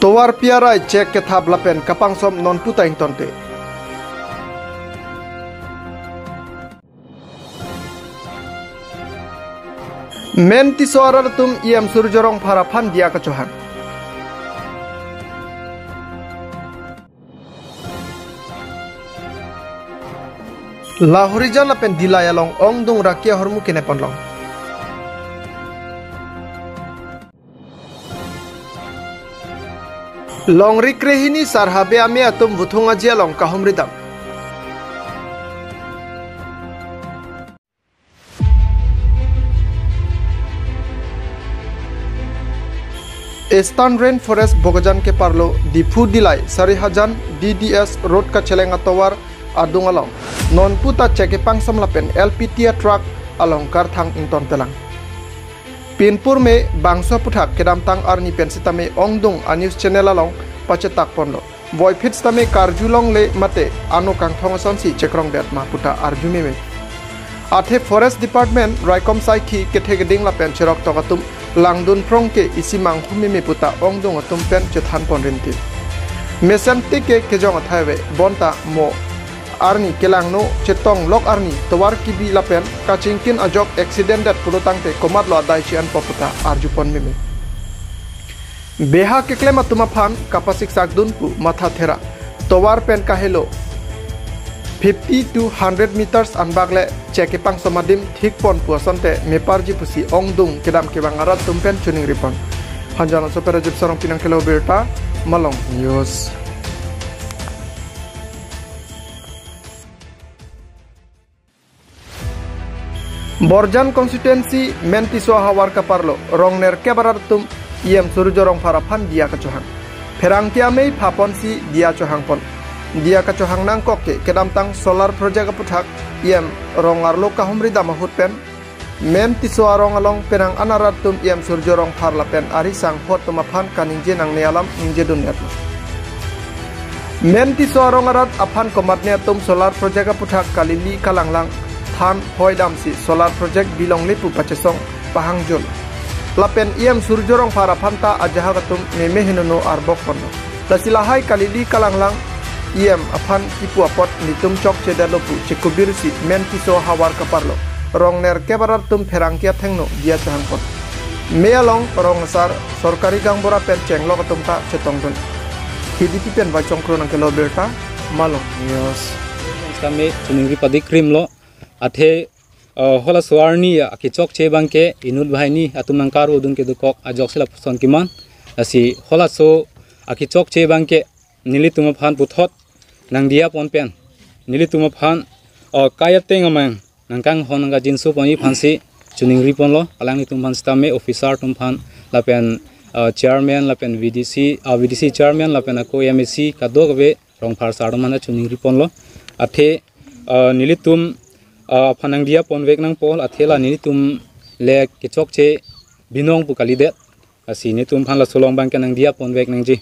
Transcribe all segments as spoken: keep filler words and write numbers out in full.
Tovar P R I chek kethap lapen kapangsom nonpu ta ingtonte. Men Tisso arat atum E M Surjya Rongphar aphan diya kachohang. Lahorijan lapen Dillai along ongdung raki ahormu kenepon long. Longri krehini Sarhabe ame atum Vuthung Aji along kahumri dam. Eastern Rainforest Bokajan keparlo Diphu Dillai Sarihajan D D S Road kacheleng atovar adung along nonpu ta chek kepangsom lapen L P T a truck along karthang ingtontelang. Pinpur me bangso aputhak kedamtang arni pen sitame ongdung a news channel along pachetak ponlo. Voiphit sitame karjulongle mate ano kangthong asonsi chekrongdet ma puta arju meme. Athe Forest Department raikom saikhi kethe keding lapen cheroktok atum langdun prong ke isi manghu meme puta ongdung atum pen chethan pon rinti. Mesen tike kejong athai ave bonta mo arni kelangno chetong lok arni tovar kibi lapen kachingkin ajok accident det pulo tangte komatlo adai chi-an po puta arju pon meme. Beha keklem atum aphan kapasik sakdun pu matha thera. Tovar pen kahelo fifty to hundred meters anbak le chek kepangsom adim thik pon pu asonte meparji pusi ongdung kedam kevang arat atum pen choningri pon. Hanjan aso Perajip Sarong Pinang kelo birta Malong News. Borjan constituency Men Tisso ahavar kaparlo Rongnerkep arat atum E M Surjya Rongphar aphan diya kachohang. Pherangke amei phaponsi diya chohang pon. Diya kachohang nangkok ke kedamtang solar project aputhak E M rong arlo kahumri dam ahut pen Men Tisso arong along penang an arat atum E M Surjya Rongphar lapen ari sanghot atum aphan kaningje nangne alam ningje dun netlo. Men Tisso arong arat aphan komatne atum solar project aputhak kalili kalanglang than hoi damsi solar project bilongle pu pachesong pahangjul. Lapen E M Surjya Rongphar aphan ta ajahak atum meme henono arbok ponlo. Lasi lahai kalili kalanglang E M aphan kipu apot netum chokche detlo pu chekubirsi Men Tisso ahavar kaparlo Rongnerkep arat atum pherangke athengno diya chohang pon. Me along rong asar sorkari gaonbura pen chenglok atum ta chetongdun. K D P pen Vaichong Kro nangkelo birta Malong News. Sitame choningri padik krimlo athe, uh, halaso arni akechokche abangke inut banghini atum nangkarudun kedokok ajoksi lapuson keman. Lasi halaso akechokche abangke nelitum aphan puthot nangdiya pon pen nelitum aphan, uh, kai ateng amang nangkanghon nangkajinso ponji aphansi choningri ponlo. Alanglitum aphan sitame officer atum aphan lapen, uh, chairman lapen V D C, uh, V D C chairman lapen ako M A C kadokave Rongphar sar atum aphan choningri ponlo. Athe, uh, nelitum, uh, aphan nangdiya ponvek nangpo, athe la nelitum le kechokche binong pu kalidet. Lasi netum aphan laso along abangke nangdiya ponvek nangji.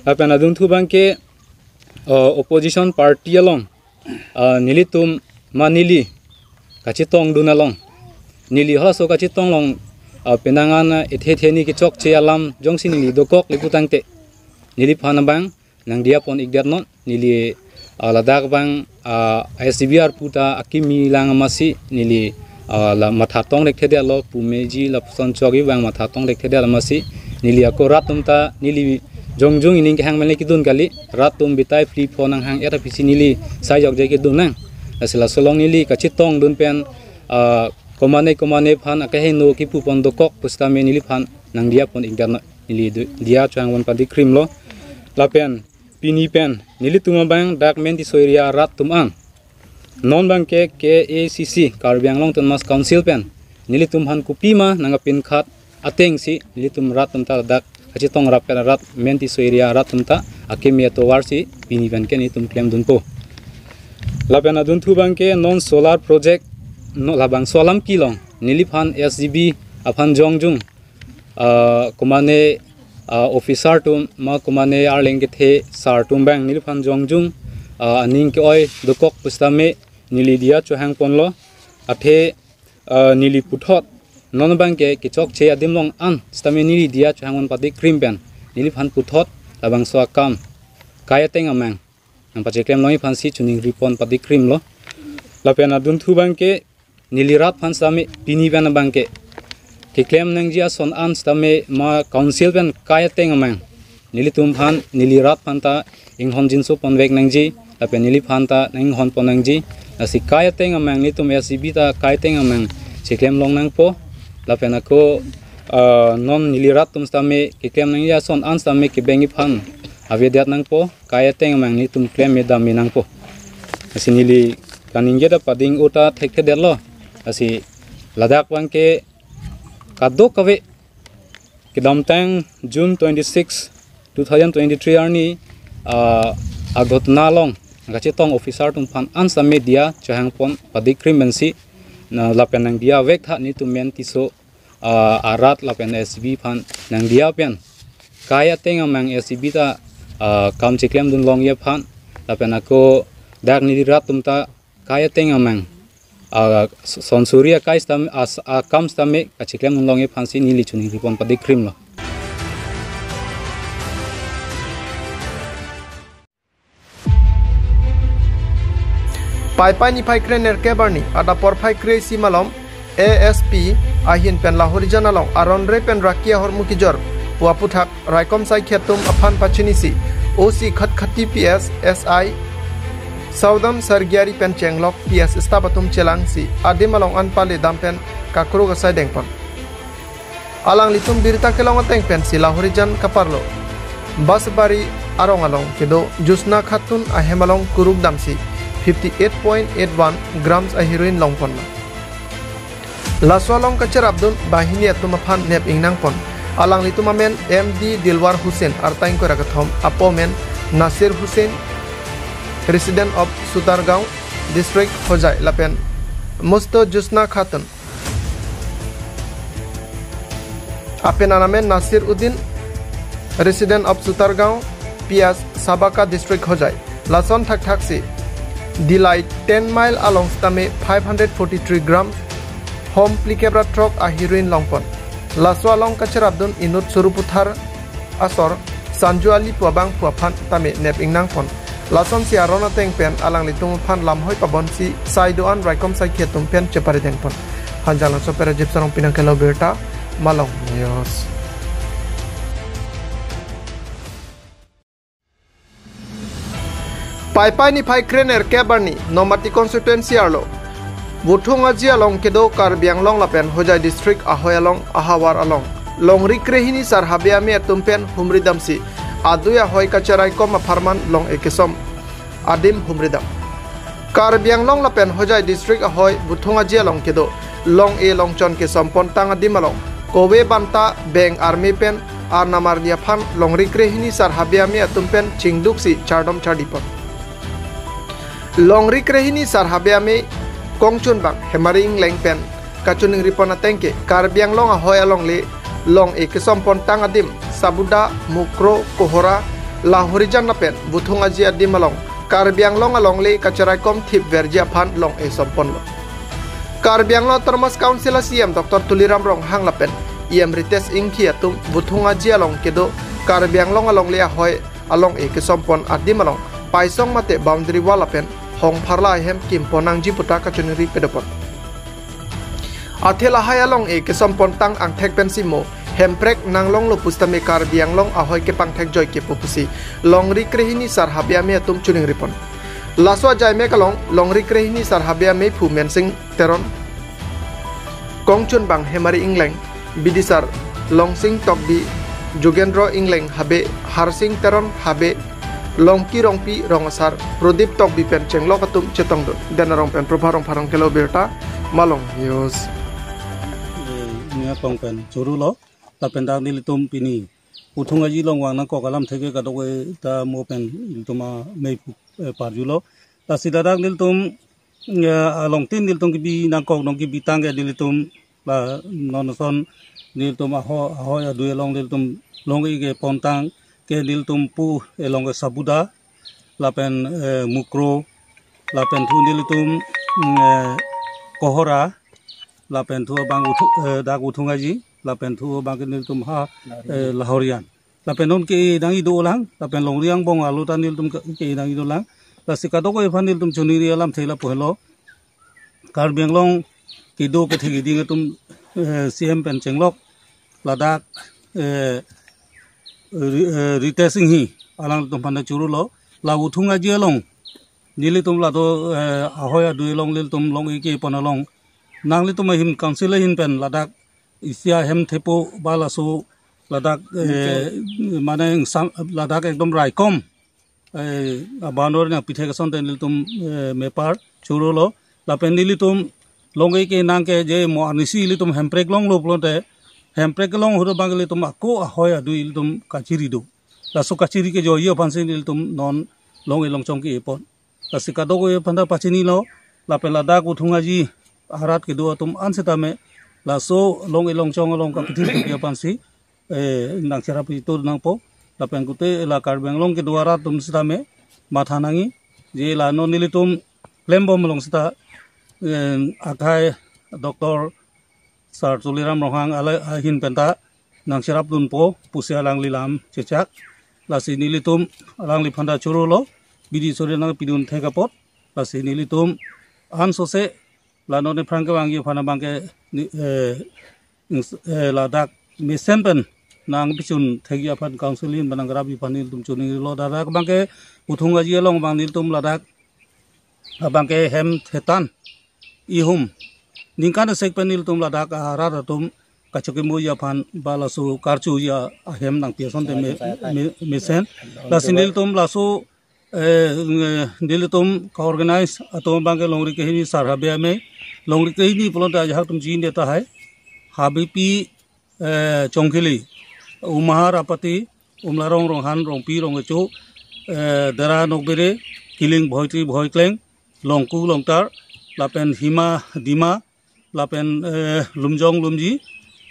Lapen adunthu abangke, uh, opposition party along, uh, nelitum ma neli kachetongdun along, neli halaso kachetong along, uh, penang an, uh, ethe ethe ni kechokche alam jongsi neli dokokle pu tangte neliphan abang nangdiya pon-ikdet non. Neli, ah, ladak abang, ah, S D B R puta akimi lang amatsi neli, ah, la matha tong rekthedetlo pu meji lapuson chokji abang matha tong rekthedetlo amatsi neli ako rat atum ta neli jongjung ining kehang pen le kedun kali, rat atum bitai phli pho nanghang-et aphi si neli sai jokje kedun nang. Lasi laso along neli kachetongdun pen, ah, komane komane aphan akeheno kipu pon dokok pusitame neliphan nangdiya pon-ikdet non. Neli du-, diya chohang pon padik krimlo. Lapen pini pen nelitum abang dak Men Tisso area arat atum an, non abangke K A C C, Karbi Anglong Autonomous Council pen nelitum aphan kopima nangkapinkhat atengsi nelitum rat atum ta dak kachetong rapet arat Men Tisso area arat atum ta akimi atovarsi pini penke nelitum klemdunpo. Lapen adunthu abangke non solar project, no, labangso alam kelong neliphan S D B aphan jongjung, ah, komane, ah, officer atum ma komane arleng kethe sar atum abang neliphan jongjung, ah, aning ke-oi dokok pusitame neli diya chohang ponlo. Athe, ah, neli puthot non abangke kechokche adim along an sitame neli diya chohang pon padik krim pen neliphan puthot labangso akam kai ateng amang nangpacheklem longji aphansi choningripon padikkrimlo. Lapen adunthu abangke neli rat aphan sitame pini pen abangke keklem nangji ason an sitame ma council pen kai ateng amang nelitum aphan, neli rat aphan ta inghon jinso ponvek nangji, lapen neliphan ta nanginghon pon nangji. Lasi kai ateng amang nelitum S G B ta kai ateng amang cheklem long nangpo. Lapen ako, ah, non neli rat atum sitame keklem nangji ason an sitame kebengji aphan avedet nangpo, kai ateng amang nelitum klem me dam me nangpo. Lasi neli kaningje ta pading-o ta thekthedetlo. Lasi ladak abangke kadokave kedamtang June twenty-six, two thousand twenty-three arni, ah, aghotona along kachetong officer atum aphan an sitame diya chehangpon padikkrim pensi, na lapen nangdiya vek tha nelitum men Tisso, ah, arat lapen S G B aphan nangdiya pen kai ateng amang S G B ta, ah, kam cheklemdun longji aphan lapen ako dak neli rat atum ta kai ateng amang, ah, sonsuri akai sitame, as-, akam sitame kacheklemdun longji aphansi neli choningripon padikkrimlo. Paipai niphai krenerkep arni adap porphai kre-isi malom A S P ahin pen Lahorijan along aron re pen raki ahormu kejor pu aputhak raikom saikhi atum aphan pachinisi O C Khatkhati P S, S I Saudam Sargiari pen chenglok P S staff atum chelangsi adim along an pale dam pen kakruk asai dengpon. Alanglitum birta kelong ateng pensi Lahorijan kaparlo Basbari arong along kedo Josna Khatun ahem along kuruk damsi fifty eight point eight one grams a heroin longponlo. Laso along kacherapdun banghini atum aphan nep ingnangpon. Alanglitum amen M D Dilwar Hussain, arta ingkoi ra kethom, apo amen Nasir Hussain, resident of Sutargaon, district Hojai, lapen musto Josna Khatun, apenan amen Nasir Uddin, resident of Sutargaon, P S Sabaka, district Hojai. Lason thakthaksi Dillai ten mile along sitame five hundred forty-three gram, hom phlikep ra throk a heroin longpon. Laso along kacherapdun inut Suruputhar asor Sanju Ali pu abangphu aphan tame nep ingnangpon. Lasonsi aron ateng pen alanglitum aphan lamhoi pabonsi sai do-an raikom saikhi atum pen chepari dengpon. Hanjanglangso pen Rajib Sarong pinangkelo birta, Malong News. Paipai niphai krenerkep arni Nomati constituency arlo Buthung Aji along kedo Karbi Anglong lapen Hojai district ahoi along ahavar along longri krehini sar habe ame atum pen humri damsi adui ahoi kacheraikom apharman long-e kesom adim humri dam. Karbi Anglong lapen Hojai district ahoi Buthung Aji along kedo long-e longchon kesom pontang adim along kove banta beng arme pen arnam arni aphan longri krehini sar habe ame atum pen chingduksi chardom chardipon. Longri krehini sar habe ame kongchunbang Hemari Ingleng pen kachoningripon atengke Karbi Anglong ahoi alongle long-e kesom pontang adim Sabuda, Mukro, Kohora, Lahorijan lapen Buthung Aji adim along Karbi Anglong alongle kacheraikom thipverji aphan long-e somponlo. Karbi Anglong Autonomous Council a C E M Doctor Tuliram Ronghang lapen E M Ritesh Engti atum Buthung Aji along kedo Karbi Anglong alongle ahoi along-e kesompon adim along paisong mate boundary wall lapen hongpharla ahem kimpon nangji puta kachoningri pedopon. Athe lahai along-e kesompon tang angthek pensi mo Hemprek nanglonglo pusitame Karbi Anglong ahoi kepangthek joike pu pusi longri krehini sar habe ame atum choningripon. Laso ajaimek along longri krehini sar habe amephu Mensing Teron, kongchunbang Hemari Ingleng, bidisar Longsing Tokbi, Jugendro Ingleng habe, Harsing Teron habe, Longki Rongpi, Rong Asar Prodip Tokbi pen chenglok atum chetongdun. Den Arong pen Prabha Rongphar nangkelo birta, Malong News. Nia kong pen churu lo, lapen dak nelitum pini Buthung Aji along vang nangkok alam theke kadokave ta mo pen nelitum amephu, eh, parjulo. Lasi ladak nelitum, eh, along tin nelitum kebi nangkok nong kebi tangke nelitum la non ason nelitum aho-, ahoi adui along nelitum long-e kepontang ke nelitum pu along ke Sabuda lapen, eh, Mukro lapen thu nelitum, mm, eh, Kohora lapen thu abang Buthu-, eh, dak Buthung Aji lapen thu abang ke nelitum ha, eh, Lahorijan. Lapen non ke-e nangji dolang, lapen longri angbong arlo ta nelitum ke-, ke-e nangji dolang. Lasi kadokave aphan nelitum choningri alamthe lapu helo. Karbi Anglong kedo kethe keding atum, eh, C M pen chenglok ladak, eh, Ri-, eh, Ritesh Enghi alangtum aphan ta chorolo. La Wuthung Aji along nelitum ladak, eh, ahoi adui along nelitum long-e kepon along nanglitum ahin council ahin pen ladak isi ahem thepo ba laso ladak, eh, mane ingsam ladak ekdom raikom, eh, abanor nangpithek asonte nelitum, eh, mepar chorolo. Lapen nelitum long-e ke nang ke je mo arnisi ilitum hemprek longlo pulote, hemprek long ahut abang ilitum ako ahoi adui ilitum kachiri do. Laso kachiri kejoiji aphansi nelitum non long-e longchong ke-epon. Lasi kadokave aphan ta pachinilo, lapen ladak Wuthung Aji arat kedo atum an setame laso long-e longchong along kapithir aphansi, eh, nangcherap itur nangpo. Lapen kute la Karbi Anglong kedo arat atum setame matha nangji, je la non nelitum klembom along seta, eh, akhai Doctor Sar Tuliram Ronghang ala ahin pen ta nangcherap dunpo pusi alangli lam chechak. Lasi nelitum alangliphan ta chorolo, bidi sore nangpidun thek apot. Lasi nelitum ansose la non aphrang kevangji aphan abang ke ni, eh, ings-, eh, ladak mesen pen nangpichun thekji aphan council ahin pen nangkerapji aphan nelitum choningrilo. Ladak abang ke Wuthung Aji along abang nelitum ladak abang ke hem thetan ihum ningkan asek pen nelitum ladak arat atum kachokimoji aphan ba laso karchuji ahem nangpi asonte me-, me-, mesen. Lasi nelitum laso, eh, nge-, nelitum ka-organize atum abang ke longri kehini sar habe ame. Longri kehini pulote ajahak atum jin deta hai. Habipi, eh, Chongkhili, Umahar Apati, Umlarong Ronghan, Rongpi Rongkecho, eh, Dera Nokbere, Kiling Bhoitri Bhoikleng, Longku Longtar, lapen Hima Dima, lapen, eh, Lumjong Lumji,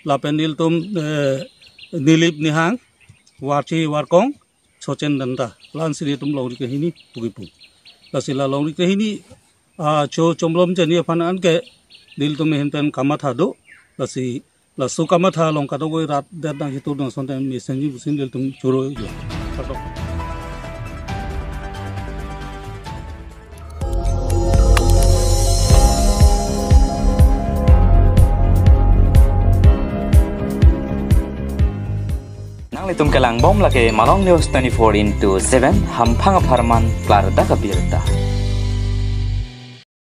lapen nelitum, eh, Nilip Nihang, Warchi Warkong, Sochen Danta, la-ansi nelitum longri kehini pukipu. Lasi la longri kehini, ah, cho chomlom cheni aphan anke nelitum ahin pen kamatha do. Lasi laso kamatha along kadokave rat det nangchitur nang asonte mesenji pusi nelitum choro jo. Nanglitum kelangbom lake Malong News twenty-four into seven, hamphang apharman klardak abirta.